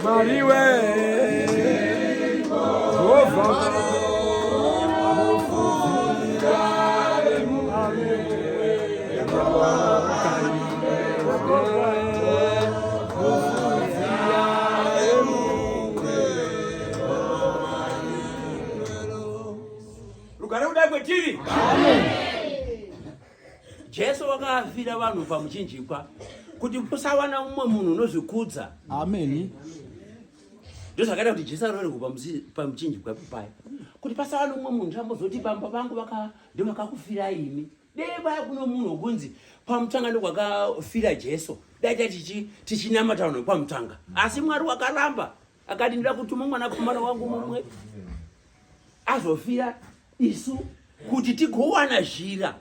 Mariwe Jehovha Rugare kudai kwetiri. Jesu wakafira vanhu pamuchinjikwa kuti kusawana umwe munhu unozvikudza. Amen. Ndozvakaita kuti Jesu aroverwe pamuchinjikwa paya. Kuti pasawana umwe munhu chambozoti bamba vangu vaka ndovakakufira imi. Dei paya kuno munhu wokunzi kwaMutanga ndokwakafira Jesu. Dai tati tichinamata vanhu vekwaMutanga. Asi Mwari wakaramba akati ndinoda kutuma mwanakomana wangu mumwe azofira isu kuti tigowana zhira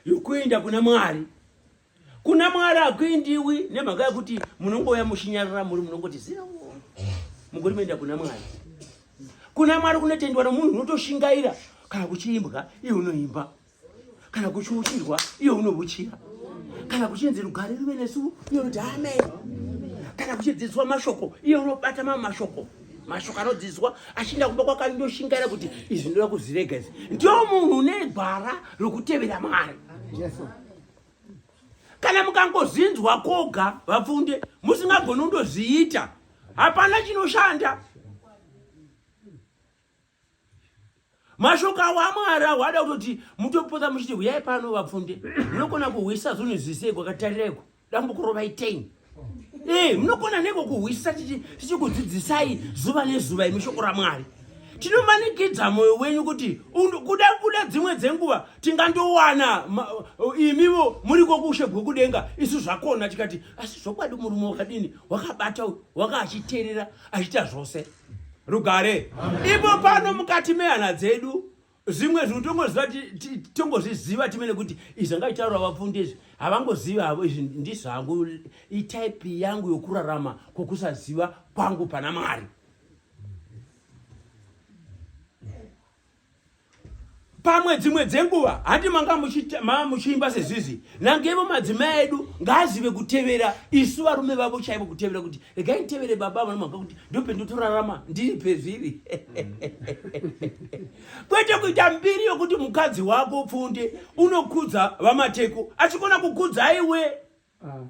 yokuenda kuna Mwari. Kuna Mwari hakuendiwi nemhaka yekuti munongouya muchinyarara muri munongoti zira mugori moenda kuna Mwari. Kuna Mwari kunotendwa nomunhu unotoshingaira kana kuchiimbwa iye unoimba, kana kuchiuchirwa iye unovuchira, kana kuchinzi rugare ruve nesu iye unoti amen, kana kuchidzidziswa mashoko iye unobata mamwe mashoko mashoko anodzidziswa achienda kumba kwake andoshingaira kuti izvi ndoda kuzvirega izvi. Ndiyo munhu une gwara rokutevera Mwari. Kana mukangozvinzwa koga vapfunde musingagoni kundozviita, hapana chinoshanda. Mashoko awo aMwari awo ada kutoti mutopota muchiti huyai pano vapfunde, munogona kuhwisa zvinhu zvisei kwakatarireiko dambukurovai 10 Eh, munogona neko kuhwisa tichikudzidzisai zuva nezuva imi shoko raMwari. Tinomanikidza mwoyo wenyu kuti kuda kuda dzimwe dzenguva tingandowana imivo muriko kushe gwekudenga isu zvakona tikati asi zvokwadi murume wakadini wakabata waka achiterera achiita zvose rugare ipo pano mukati mehana dzedu zvimwe zvinhu tongoziva tongozviziva timene kuti izvi angaitaura vapfundi izvi havangozivi havo izvi ndizvangu itaipi yangu yokurarama kwokusaziva kwangu pana Mwari. Pamwe dzimwe dzenguva handi manga muchiimba sezvizvi nangevo madzimai edu ngaazive kutevera isu varume vavo chaivo kutevera kuti regai nditevere baba vanomhaka kuti ndopendotorarama ndiri pezviri kwete kuita mbiri yokuti mukadzi wako pfunde unokudza vamateko achikona kukudza iwe ah.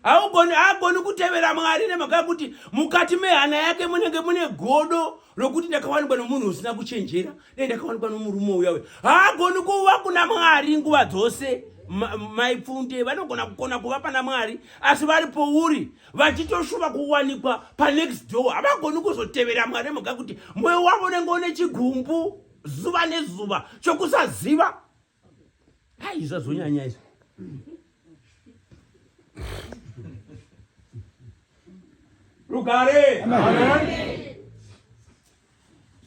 Haugoni, haagoni kutevera Mwari nemhaka yekuti mukati mehana yake munenge mune godo rokuti ndakawanikwa nomunhu usina kuchenjera, dai ndakawanikwa nomurume uya uya. Haagoni kuva kuna Mwari nguva dzose. Maipfunde vanogona kukona kuva pana Mwari, asi vari pouri vachitoshuva kuwanikwa panext door. Havagoni kuzotevera Mwari nemhaka yekuti mwoyo wavo unenge une chigumbu zuva nezuva chokusaziva. Ai, zvazonyanya izvi. Rugare.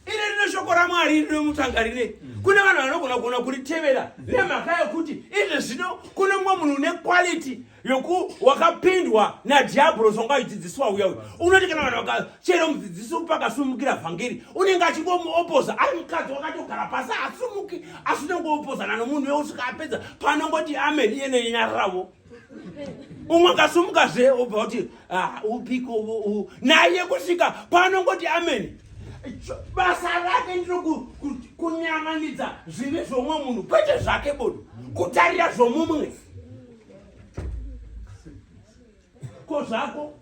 Iri rino shoko raMwari rino mutanga rine. Kune vanhu vanogona kugona kuritevera nemhaka yekuti izvi zvino kune mumwe munhu une quality yoku wakapindwa nadhiabhorosi wanga achidzidziswa uya uya unoti kana vanhu vakachero mudzidzisi pakasumukira vhangeri unenge achingomuopoza ari mukadzi wakatogara pasi asumuki asi unongoopozana nomunhu uye usvika apedza panongoti amen iye nenyararavo umwe akasumukazve obva kuti ah, upiko naye kusvika panongoti amen basa rake ndiro kunyanganidza zvivi zvomumwe munhu kwete zvake bodo kutarira zvomumwe ko zvako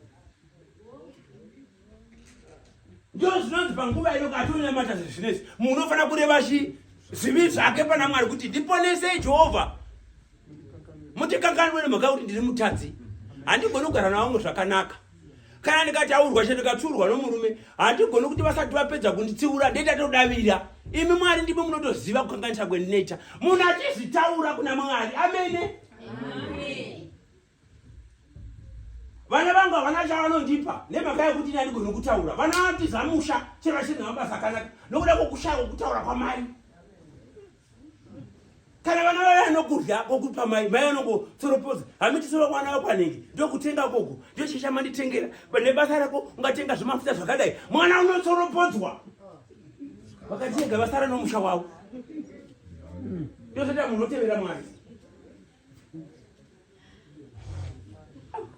ndio zvinonzi panguva ino katonamata zvinezvi munhu unofanira kureva chi zvivi zvake pana Mwari kuti ndiponesei Jehovha mutikanganwe nemhaka yekuti ndiri mutadzi handigoni kugara navamwe zvakanaka kana ndikataurwa chete ndikatsiurwa nomurume handigoni kuti vasati vapedza kunditsiura ndendatodavira imi Mwari ndimi munotoziva kukanganisa kwendinoita munhu achizvitaura kuna Mwari amene Vana vangu havana chavanondipa nemhaka yekuti ini handigoni kutaura. Vana vanotiza musha chero vachiri nemabasa akanaka nokuda kwokushaya kwokutaura kwamai. Kana vana vaya nokudya kwokupa mai, mai vanongotsoropodza hamitisoro mwana wekwanenge ndokutenga koko ndochishamanditengera nebasa rako ungatenga zvemafuta zvakadai mwana unotsoropodzwa vakatega vasara nomusha wavo ndozoita munhu otevera Mwari.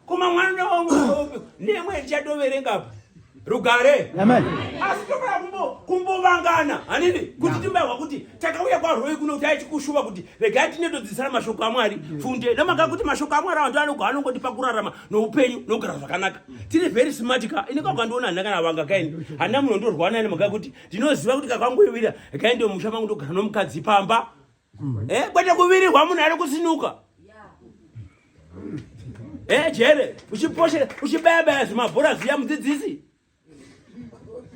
Koma mwana Nemwe ndichatoverenga apa. Rugare. Amen. Asi tokona kumbo kumbovangana hanini kuti timbairwa kuti takauya kwaRoy kuno kuti aichikushuva kuti regai tinetodzidzisana mashoko aMwari funde nemaka kuti mashoko aMwari awa ndoanogwa anongotipa kurarama noupenyu nokugara zvakanaka. Tiri very smart ka ini kwakandiona handina kana vanga kaini handina munhu ndorwa naye nemhaka yekuti ndinoziva kuti kakangoiwira regai ndiyo musha mangu ndogara nomukadzi pamba. Eh, kwete kuvirirwa munhu ari kusinuka. Eh, jere uchiposhe uchibaya baya zvimabhora zviya mudzidzisi.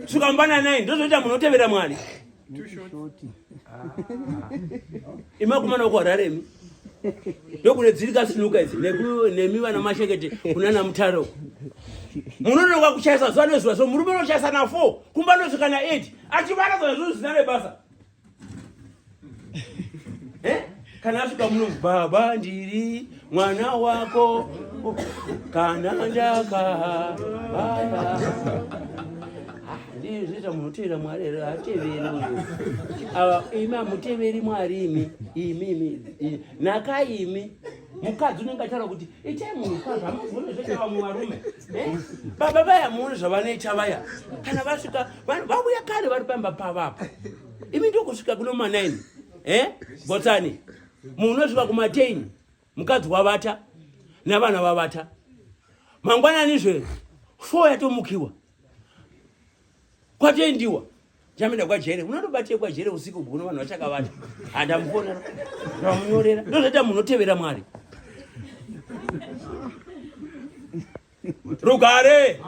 Svika mubana nai ndozvoita munhu otevera Mwari. Imi akomana wekuHarare imi. Ndokune dziri kasinuka idzi nemi vana mashekete kunana mutare uko. Munonoka kuchaisa zuva nezuva so murume unochaisa na 4 kumba anosvika na 8 achivara zana zvinhu zvisina nebasa. Eh? Kana asvika muno baba ndiri mwana wako kana ndaka baba ndizvoita munhu otevera Mwari here? Hateveri uyu. Ava imi hamuteveri Mwari imi imi imi nhaka imi mukadzi unenge achitaura kuti itai munhu kwazvo hamuzione zvoita vamwe varume eh? Baba vaya muone zvavanoita vaya kana vasvika vauya kare vari pamba pavapa imi ndokusvika kuno ma9 eh? Botsani munhu unosvika kuma10 mukadzi wavata navana vavata mangwananizve 4 yatomukiwa kwatoendiwa chamenda kwajere unotobatie kwajere usiku bhuno vanhu vachakavata handamufonera ndamunyorera ndozvaita munhu otevera Mwari. Rugare.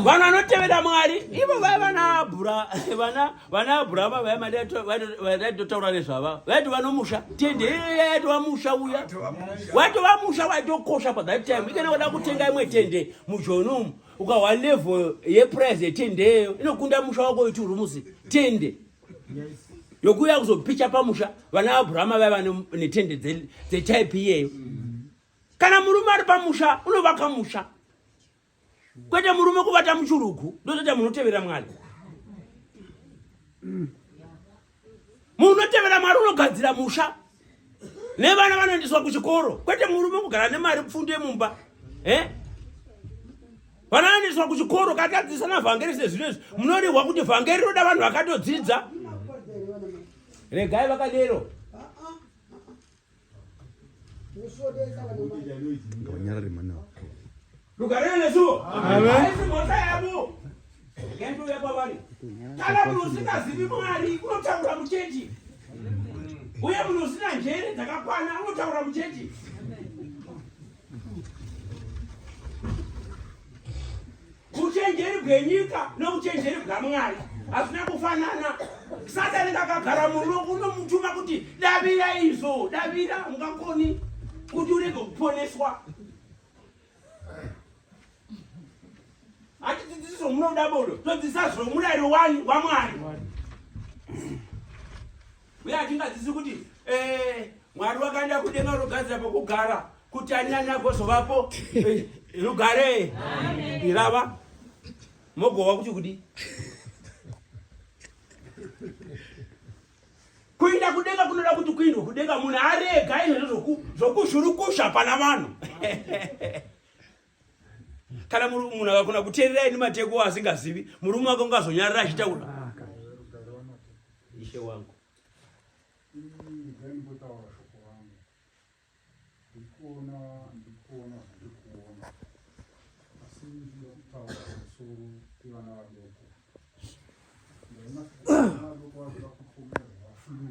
Vanhu vanotevera Mwari ivo vaya vana Abhura vana vana Abhurama vaya vaitotaura nezvava vaitova nomusha tende yaitova musha uya waitova musha waitokosha pa that time ikena kuda kutenga imwe tende mujoni umu ukahwa level yeprice yetendeyo inokunda musha wako iturumusi tende yokuuya kuzopicha pamusha vana Abrahama vaiva netende dzetype iyeyo. Kana murume ari pamusha unovaka musha kwete murume kuvata muchurugu ndotoita munhu otevera Mwari. Munhu unotevera Mwari unogadzira musha nevana vanoendeswa kuchikoro kwete murume kugara nemari pfunde mumba eh? Vana vanoendeswa kuchikoro katadzisa navhangeri sezvino izvi munorihwa kuti vhangeri roda vanhu vakatodzidza. Regai vakadero. Ngavanyarare mwana. Rugare nesuwo. Haisi mhosva yavo. Ngendouya kwavari. Kana munhu usingazivi Mwari unotaura muchechi. Uye munhu usina njere dzakakwana unotaura muchechi. Uchenjeri bwenyika nouchenjeri bwaMwari hazvina kufanana. Satani kakagara muno unomutuma kuti davira izvo, davira ungakoni kuti urege kuponeswa. Hatidzidzisi zvomunoda bodo, todzidzisa zvomurayiro wani waMwari. Uye hatingadzidzisi kuti eh, Mwari wakaenda kudenga rogadzira pokugara kuti anyanya agozovapo eh, rugare irava mogowa kuti kudi kuinda kudenga kunoda kuti kuindwe kudenga munhu arega izvozvo zvokuzhurukusha pana vanhu. Kana munhu akakona kuteerera ini mateko asingazivi murume wake ungazonyarara achitaura ishe wangu. Ndimbotaura shoko rangu ndikuona ndikuona zvandikuona asi ndinoda kutaura pamusoro pevana vadoko. Ndaona vana vadoko vakuda kupomerwa flu.